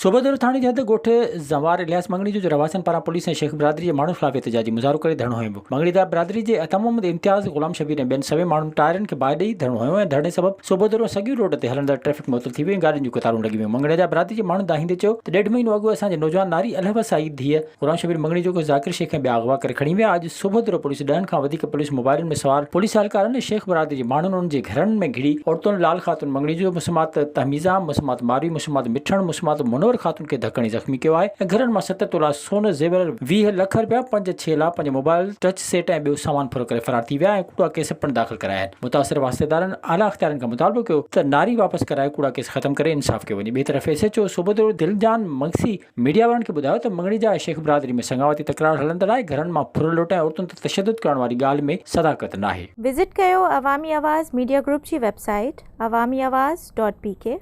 صوبيدارو ٿاڻي جي حد ڳوٺ زنوار الياس مڱڻيجو جي رهواسين پاران پوليس ۽ شيخ برادري جي ماڻهن خلاف احتجاجي مظاهرو ڪري ڌرڻو هنيو ويو. مڱڻيدار برادري جي عطا محمد امتياز، غلام شبير ۽ ٻين سوين ماڻهن ٽائرن کي باهه ڏئي ڌرڻو هنيو ۽ ڌرڻي سبب صوبيدارو ۽ سڳيون روڊ تي هلندڙ ٽريفڪ معطل ٿي وئي ۽ گاڏين جون قطارون لڳي ويون. مڱڻيجا برادري جي ماڻهن دانهيندي چيو ته ڏيڍ مهينو اڳ اسان جي نوجوان ناري الهه وسائي ڌيء غلام شبير مڱڻيجو کي ذاڪر شيخ ۽ ٻيا اغوا ڪري کڻي ويا، اڄ صبح پوليس ڏهن کان وڌيڪ پوليس موبائلن ۾ سوار پوليس اهلڪارن ۽ شيخ برادري جي ماڻهن انهن جي گهرن ۾ گهڙي عورتن لال خاتون مڱڻيجو، مسمات تهميزه، مسمات ماروي، مسمات مٺڻ، مسمات منور خاتون کي ڌڪ هڻي زخمي ڪيو آهي ۽ گهرن مان ست تولا سون زيور، 20 لک رپيا، پنج ڇيلا، پنج موبائل، ٽچ سيٽ ۽ ٻيو سامان ڦر ڪري فرار ٿي ويا ۽ ڪوڙا ڪيس پڻ داخل ڪرايا آهن. متاثر واسطيدارن اعليٰ اختيارين کان مطالبو ڪيو ته ناري واپس ڪرائي ڪوڙا ڪيس ختم ڪري انصاف ڪيو وڃي. ٻئي طرف S H O Sobhodero Diljan Magsi media وارن کي ٻڌايو ته مڱڻيجا ۽ شيخ برادري ۾ سڱاوتي تڪرار هلندڙ آهي، گهرن مان ڦر لٽ ۽ عورتن تي تشدد ڪرڻ واري ڳالهه ۾ صداقت ناهي. وزٽ ڪيو عوامي آواز ميڊيا گروپ جي website Awami Awaz dot P K.